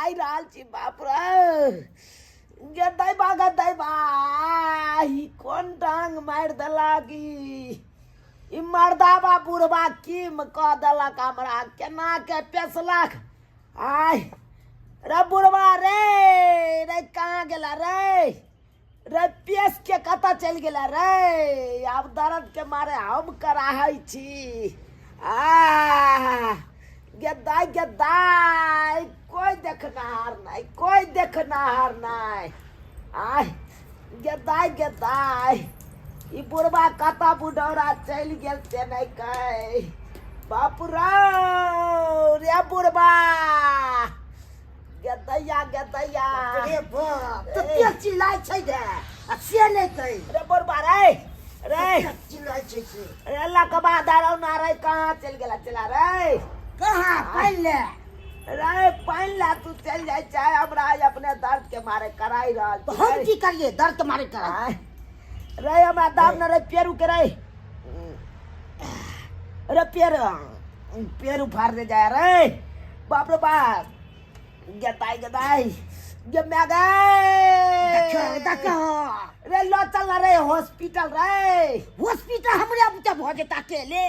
कराई रहल छी बाप रे। गे दैबा, गे दैबा, ई कोन डांग मारि देलक ई? ई मर्दाबा बुढ़बा की कऽ देलक हमरा, केना के पेसलक? आय रे बुढ़बा रे, रे कहाँ गेला रे? रे पेश के कतऽ चलि गेला रे? आब दर्द के मारे हम कराहै छी। आ गेदाय गेदाय, कोई देखनाहार नहीं, कोई देखनाहार नहीं। आय गेदाय गेदाय, ई बुढ़बा कतऽ बुढ़ौरा चलि गेल से नहीं कह। बाप रो रे बुढ़बा, गेदैया गेदैया। रे बाप, तते चिल्लाइ छै रे आ से नहि कहि। रे बुढ़बा रे, रे चिल्लाइ छै से। रे लकबा दरौना रे, कहाँ चलि गेला चला रे? कहाँ पानि ले रे? पानि ला तू चलि जाइ छै, हमरा अपने दर्द के मारे कराई रहल। तऽ हम की करियै दर्द के मारे कराई रे? हमरा दाम न रे, पेरू के रे, रे पेर पेर उफाड़ दे जाय रे। बाप रे बाप, गेताई गेताई गे मैं गए। देखो देखो रे, लो चल रे हॉस्पिटल रे। हॉस्पिटल हमरे बुते भऽ जेता अकेले?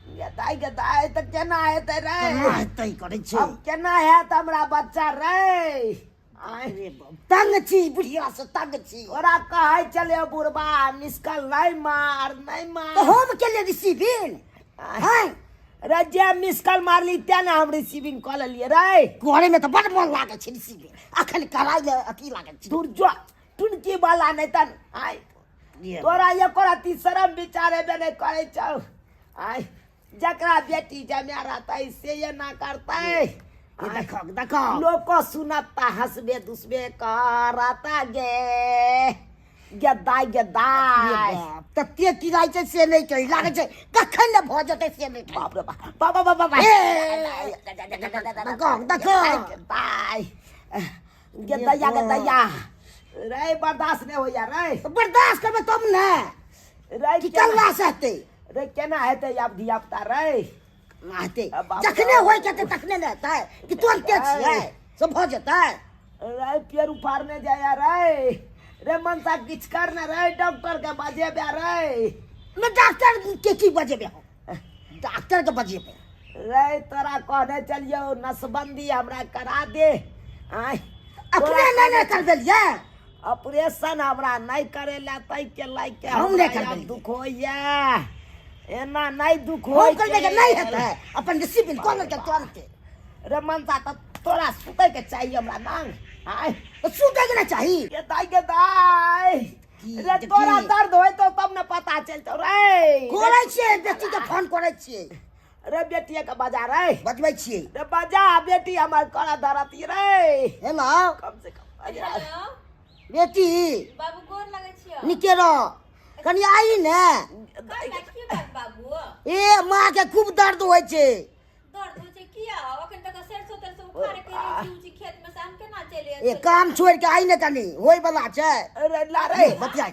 गेताई गेताई, तऽ केना हेतै रे? केना हेतै करै छै? अब केना हेत हमरा बच्चा रे? अरे बाप, तंग छी बुढ़िया से, तंग छी। ओकरा कहै चले बुढ़बा, मिसकल नहीं मार, नहीं मार। तऽ हम केलियै रिसीविंग हैं? रे जे मिसकल मारली ते ने हम रिसीविंग कऽ लेलियै रे। करे में तऽ बड़ मन लागै छै रिसीविंग, अखन कराइ ले अथी लागै छै। दूर जो टुनकी वाला, नहीं तन आय तोरा एको रत्ती शरम विचार हेबे नहीं करै छौ। आय जकरा बेटी जमा रहतै से एना करतै? ये देखो देखो, लोक सुनता हंसबे दुसबे करता। गे गेदाय गेदाय, तते किराइ छै से नहि कही, लागै छै कखन ने भऽ जेतै से नहि। बाप रे बाप, बाप बाप बाप, देखो देखो गेदाय गेदैया गेदैया रे, बर्दाश्त नहि होइया रे। बर्दाश्त करबै तब ने रे, कि कल्ला से हेतै रे? केना हेतै आब धिया पुता रे? हेतै जखने होइ के तखने ने हेतै कि तुरंते छियै सब भऽ जेतै रे? पेड़ उफाड़ने जाया रे। रे मनसा, किछु कर ने रे, डॉक्टर के बजेबे रे। ने डॉक्टर के की बजेबे हम? डॉक्टर के बजेबे रे? तोरा कहने चलियो नसबंदी हमरा करा दे। आय अपने नहि ने करबेलियै ऑपरेशन हमरा नहि करेला, तै के लाइक के हम नहि करबेलियै। दुख होइया, एना नहि दुख हम होइ करबे के नहि हेतै, अपन रिसीविंग कऽ लेलकै तुरंते रे मनसा, तऽ तोरा सुतै के चाहिए हमरा नांग। आय तऽ सुतै के नहि चाही? गे दाई गे दाई रे, तोरा दर्द होय तो तब ने पता चलतौ रे। करै छियै, बेटी के फोन करै छियै रे। बेटिया के बजा रे। बजबै छियै रे, बजा बेटी हमर, करा दरती रे। हेलो। कम से कम बजा। हेलो। बेटी। बाबू, गोर लगै छियौ। निके रह, कनि आई ने। कहला, की बात बाबू? ए माँ के खूब दर्द होइ छै। दर्द होइ छै किया? अखन तक सरसो तरसो उखाड़े के रहै छी खेत में से, हम केना चलि ए काम छोड़ के आई ने कनि, होय वाला छै। रे ला रे। बतिया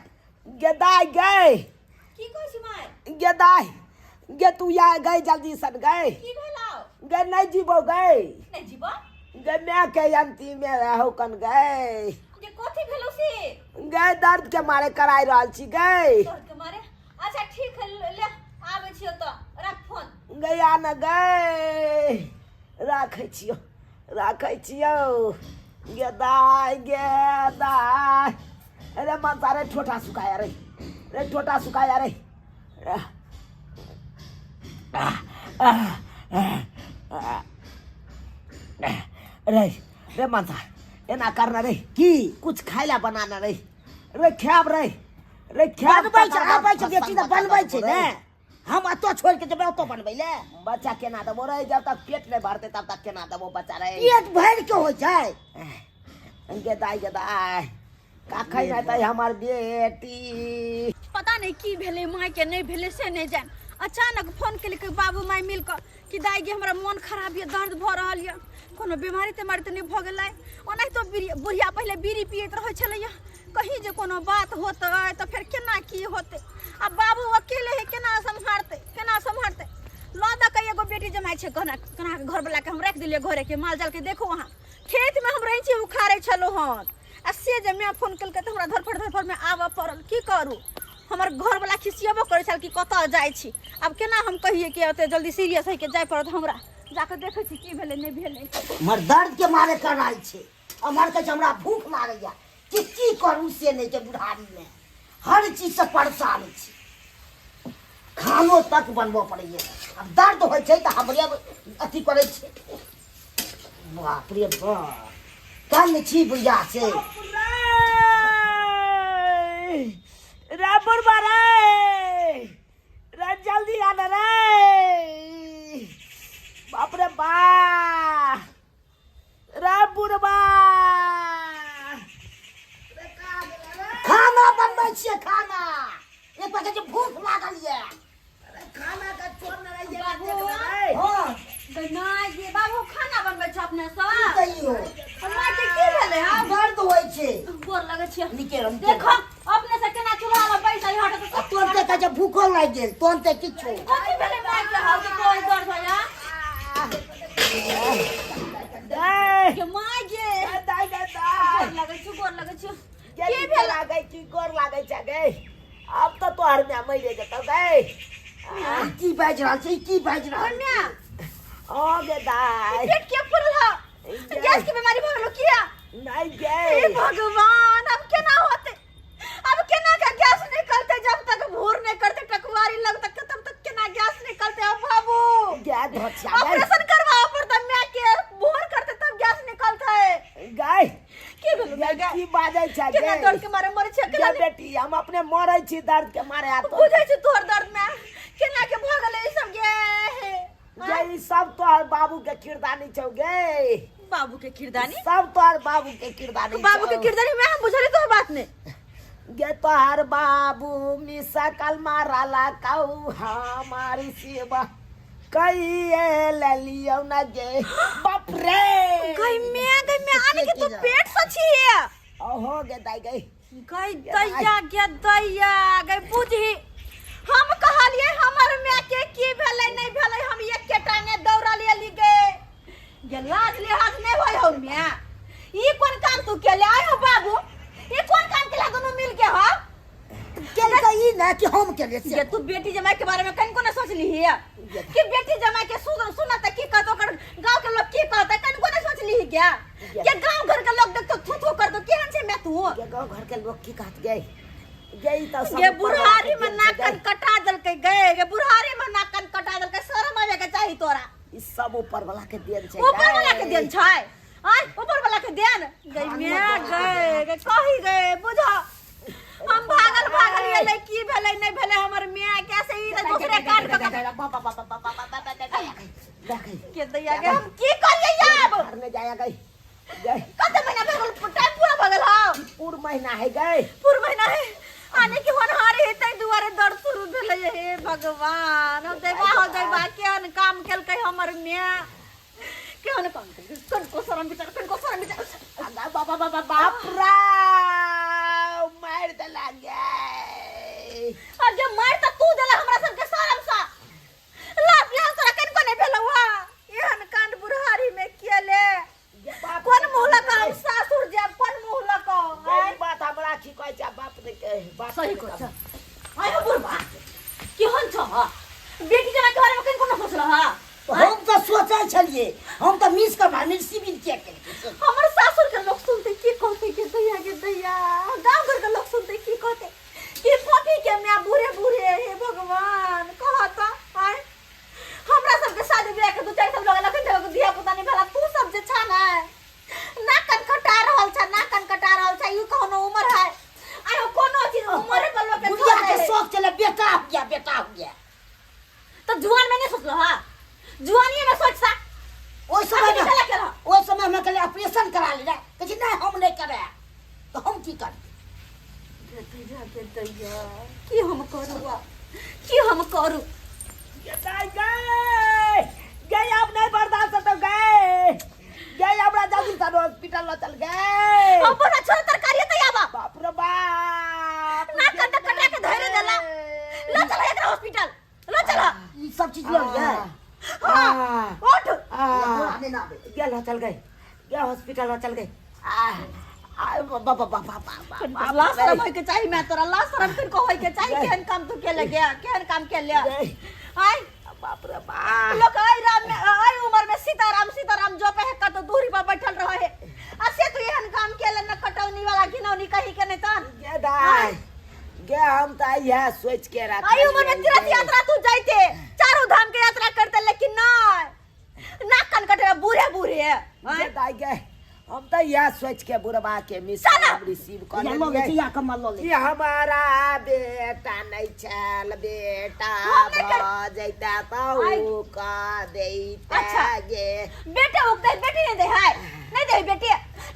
गेदाय गए। की कहै छी माय? गेदाय गे, तू या गए जल्दी सन गए। की भेलौ? गे नहीं जीबो गए। नहि जीबो? गे मैं के अंतिम में रहो कन गए। जे कथी भेलौ से? गए दर्द के मारे कराई रहल छी गए। दर्द के मारे? अच्छा ठीक है, ले आबै छियौ तऽ राख फोन। गया न गए, राखै छियौ, राखै छियौ। गेदाय गेदाय अरे मनसा रे, ठोठा सुखाया रे, रे ठोठा सुखाया रे। रे रे मनसा, एना करना रे। की? कुछ खाय ला बनाना रे, रे खायब रे, रे खायब। बनबै छै, तकर बाद आबै छै बेटी तऽ बनबै छै ने। हम एतऽ छोड़ि के जेबै ओतऽ बनबै ले? बच्चा केना देबो रे? जब तक पेट नहीं भरते तब तक केना देबो बच्चा रे? पेट भरि के होइ छै। गेदाय गेदाय, कखन एतै हमर बेटी? पता नहीं की भेलै माय के, नहीं भेलै से नहीं जान। अचानक फोन केलकै बाबू माय मिल कऽ कि दाइ गे, हमरा मोन खराब यऽ, दर्द भऽ रहल यऽ, कोनो बीमारी तेमारी तऽ नहि भऽ गेलै? ओनाहितो बुढ़िया पहिले बीड़ी पियैत रहै छलैया, कहीं जे कोनो बात होतै तऽ फेर केना की होतै? आ बाबू अकेले है, केना सम्हारतै, केना सम्हारतै? लऽ दऽ कऽ एगो बेटी जमाइ छै, कहना केना घरवला के हम राखि देलियै घरे के माल जाल के देखू अहाँ खेतमे हम रैंची उखाड़ै छलहुँ हन आ से जे माय फोन केलकै तऽ हमरा धरफड़ धरफड़मे आबऽ पड़ल। की करू, हमर घरवला खिसियेबो करै छल कि कतऽ जाइ छी। आब केना हम कहियै कि एते जल्दी सीरियस होइके जाय पड़त हमरा। जाकऽ देखै छी की भेलै नहि भेलै। हमर दर्द के मारे कराइ छै, हमर कहै छै हमरा भूख लागैया कि की करू से नहि छै। बुढ़ारीमे हर चीजसँ परेशान छी, खानो तक बनबऽ पड़ैया। आब दर्द होइ छै तऽ हमरे अथी करै छै। बाप रे बाप, कन छी बुढ़िया से। रे बुढ़बा रे, रे जल्दी आ ना रे। बाप रे बा, रे बुढ़बा, खाना बनबै छियै खाना। एक बार जे भूख लागल ये खाना का छोड़ ना रे, बाबू। रे। हँ। नहि गे बाबू, खाना बनबै छ अपने की सँ? कहियो। माय के की भेलै? हँ, दर्द होइ छै। गोर लगै छियै। नीके रह, नीके देखो रह। अपने से केना चूल्हा लग बैसल हट आ तुरन्ते कहै छै भूखो लागि गेल, तुरन्ते किछो। कथी भेलै माय के? हौ के कोई दर्द होया रे के माय गे? दाइ गे दाइ। गोर लगै छियौ, गोर लगै छियौ। की की भेल? लागै छी, गोर लागै छै गे। आब तऽ तोहर माय मरि जेतौ गे। ई की बाजि रहल छै? ई की बाजि रहल छै? माय। ओ गे दाइ। पेट के फूलल ह? गैस के बीमारी भऽ गेलो किया? नहि गे। हे भगवान, अब केना होते? अब केना के गैस निकलते? जब तक भूर नहीं करते टकवारी लग तक, तब तक केना गैस निकलते? अब बाबू गैस धोछिया गे। ऑपरेशन करवाओ पड़ता मैं के, भूर करते तब गैस निकलते। गाय। की भेलो गे, गे? की बाजै छै केना गे? दर्द के मारे मरे छै? गे केना बेटी, हम अपने मरै छी दर्द के मारे। आ तो बुझै छी तोहर दर्द में केना के भऽ गेलै ई सब गे? गे, ई सब तोहर बाबू के किरदानी छौ गे। बाबू के किरदानी? सब तोहर बाबू के किरदानी। बाबू के छौ। किरदानी में हम बुझली तोहर बात ने। गे, तोहर बाबू मिसा कल माराला कऊ हमारी सेवा कहिए ललियौ न गे। बाप रे। गई मैं, गई मैं, आने के तू पेट से छिए। ओहो गे दाई गई। गई दैया, गे दैया गई, बुझी हम कहलिए हमर माय के की भेलै नहीं भेलै, हम एके टांगे दौड़ल एली गे। गे, लाज लिहाज नहीं होय हौ माय? ई कोन काम तू केले? आय हो बाबू, ई कोन काम केला दुनू मिल के? हो केलकै ई ने कि हम केलियै से? गे, तू बेटी जमाई के बारे में कनिको न सोचली हिय कि बेटी जमाई के सुन सुनत की कहत, ओकर गांव के लोग की कहत? कनिको न सोचली ही क्या के गांव घर के लोग देखतो थू थू करतो? केहन छै मैं तू? गे, गाँव घर के लोग की कहत गे? गे, ई तऽ सब गे ऊपर बुढ़ारी वाला में के नाक देन छै कान कटा देलकै गे। गे बुढ़ारी में नाक कान कटा देलकै, शरम आबे के चाही तोरा। गे। ई सब ऊपर वाला के देन छै। ऊपर वाला के गे। देन छै? आय, ऊपर वाला के देन? गई मैं गए गए कही गए, बुझ हम भागल भागल एलै, की भेलै नहीं भेलै हमर माय कैसे ई तऽ दूसरे काट के के दैया के हम की करियै आब? घर में जाया गई गई। कते महीना भऽ गेल? टाइम पूरा भऽ गेल? हौ पूर महीना है गई। पूर महीना है, आने की होनहारी है, ताहि दुआरे दर्द शुरू भेलै। हे भगवान, हम दैबा हो दैबा, केहन काम केलकै हमर माय, केहन काम केलकै? कनको शरम विचार, कनको शरम विचार। अगा बाबा बाबा, बाप रे, मार देला गे। और जब मार तऽ तू देला हमरा सबके शरम सा लाज लिहाज तोरा कनको नहि भेलौ हा? एहन कांड बुढ़ारी में केले, कोन मुँह लऽ कऽ हम सासुर जायब? कोन मुँह लऽ कऽ? ई बात हमरा की कहै छै बाप ने के बाप सही कहै छ। आयो बुढ़बा, केहन छ? बेटी जमाई के बारे में कनको न सोचल हा? हम तऽ सोचै छलियै, हम तऽ मिस कऽ भामिल सिविल चेक केलकै से। हमर सासुर के लोग सुनते की कहते के दैया, के दैया? गांव घर के लोग सुनते की कहते कि फोफी के माय बूढ़े बूढ़े? हे भगवान, कहत आय हमरा सबके शादी ब्याह के 2-4 साल भऽ गेल, अखन तक धिया पुता नहि भेला। तू सब जे छा ने नाक कान कटा रहल छ, नाक कान कटा रहल छ। ई कोनो उमर है? आयो, कोनो चीज उमरे पर लोग के बुढ़िया छोड़ के दे। शौक छलै बेटा हो गया, बेटा हो गया। तऽ जुआन में नहीं सोचलो हा? जुआनिए में सोच सा। ओहि समय अभी में चला केलह? ओहि समय हमरा कहलियै ऑपरेशन करा ले रे, कहै छै नहि, हम नहि करायब, तऽ हम की करी? दैया के दैया, की हम करू आ? की हम करू? गई गई गई, अब नहीं बर्दाश्त होता गई गई, हमरा जल्दी से हॉस्पिटल ल चल गए। हम बड़ा छोड़ तरकारी त आबा। बाप रे बाप। नाक कान त कटा के धैर्य देला। ल चल एकरा हॉस्पिटल ल चल। ई सब चीज लऽ लियै। हाँ, उठ। हमरा नहि आबै। गेल चल गई गे हॉस्पिटल में चल गए आ आ बाबा बाबा बाबा। लाज शरम होय के चाही मैं तोरा, लाज शरम फिर को होय के चाही। केहन काम तू केले गे, केहन काम केले? आय। बाप रे बाप। लोग आई राम में आई उम्र में सीताराम सीताराम जो पे है कतो दूरी पर बैठल रहे आ से तू एहन काम केले न कटौनी वाला घिनौनी कहीं के नहीं तन। गे दाई गे, हम तऽ इएह सोच के राख। आई उम्र में तीर्थ यात्रा तू जाइते, चारों धाम के यात्रा करते, लेकिन नहीं, नाक कान कटे बूढ़े बूढ़े। गे दाई गे, हम तऽ इएह सोच के बुढ़बा के मिस चला। रिसीव कऽ या लऽ लेलियै ले या कमल लऽ ले कि हमारा बेटा नहि छल, बेटा हम नहि भऽ जैता तऽ आइ। ओ कऽ दैता। अच्छा। गे। बेटे उगते बेटी नहीं दे है, नहीं दे बेटी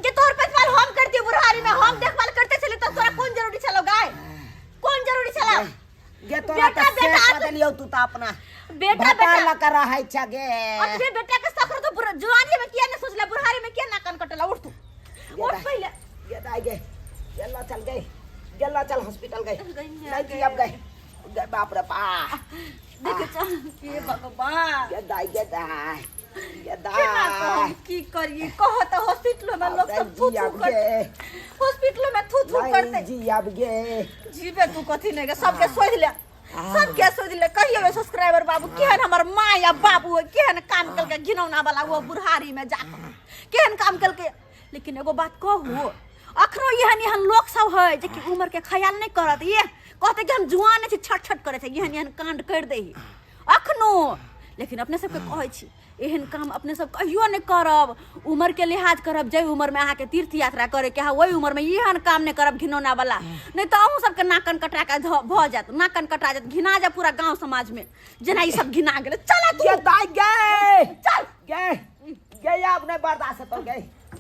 जे तोहर देखभाल हम करती। बुढ़ारी में हम देखभाल करते छली तो तोरा कोन जरूरी छलो गाय, कोन जरूरी छलो? गे तोरा बेटा, तऽ से बेटा, कऽ देलियौ, तू तऽ अपना बेटा भतार बेटा लऽ कऽ रहै छ गे। अतबे बेटा के सखर तो जुआनी में किया नहीं सोचला, बुढ़ारी में किया ना कान कटला? उठ तू, उठ पहले। गे दाई गे, गेला चल गए, गेला चल हॉस्पिटल गए। नहीं जी, अब गए गए, बाप रे बाप। देख चल के भगवान। गे दाई, गे दाई, गे केना दाई। कहम, की करिए कह त? हॉस्पिटल में लोग सब थू जी थू अब कर गे। हॉस्पिटल में थू थू नहीं करते। जी अब गे। जीवे तू कथी नहीं के, सबके सोच ले, सबके सोच ले। कहियो सब्सक्राइबर बाबू, केहन हमर माँ या बाबू है, केहन काम कलके घिनौना वाला, वो बुढ़ारी में जाके केहन काम कलके। लेकिन एगो बात कहू, अखनो एहन एहन लोक सब है जे कि उम्र के ख्याल नहीं करत। ये कहते कि हम जुआन छी, छट छट करे छै, एहन एहन कांड कर दे अखनो। लेकिन अपने सबके कहै छी, एहन काम अपने सब कहियो नहि करब। उम्र के लिहाज करब। जाहि उम्र में अहाँके तीर्थ यात्रा करे के है, ओहि उम्र में एहन काम नहि करब घिनौना वाला, नहि तऽ अहूँ सबके नाकन कटा के भऽ जायत, नाकन कटा जायत, घिना जायत पूरा गाँव समाज में, जेना ई सब घिना गेलै। चल तू। गे दाई गे। चल। गे गे, अब नहीं बर्दाश्त हो गए।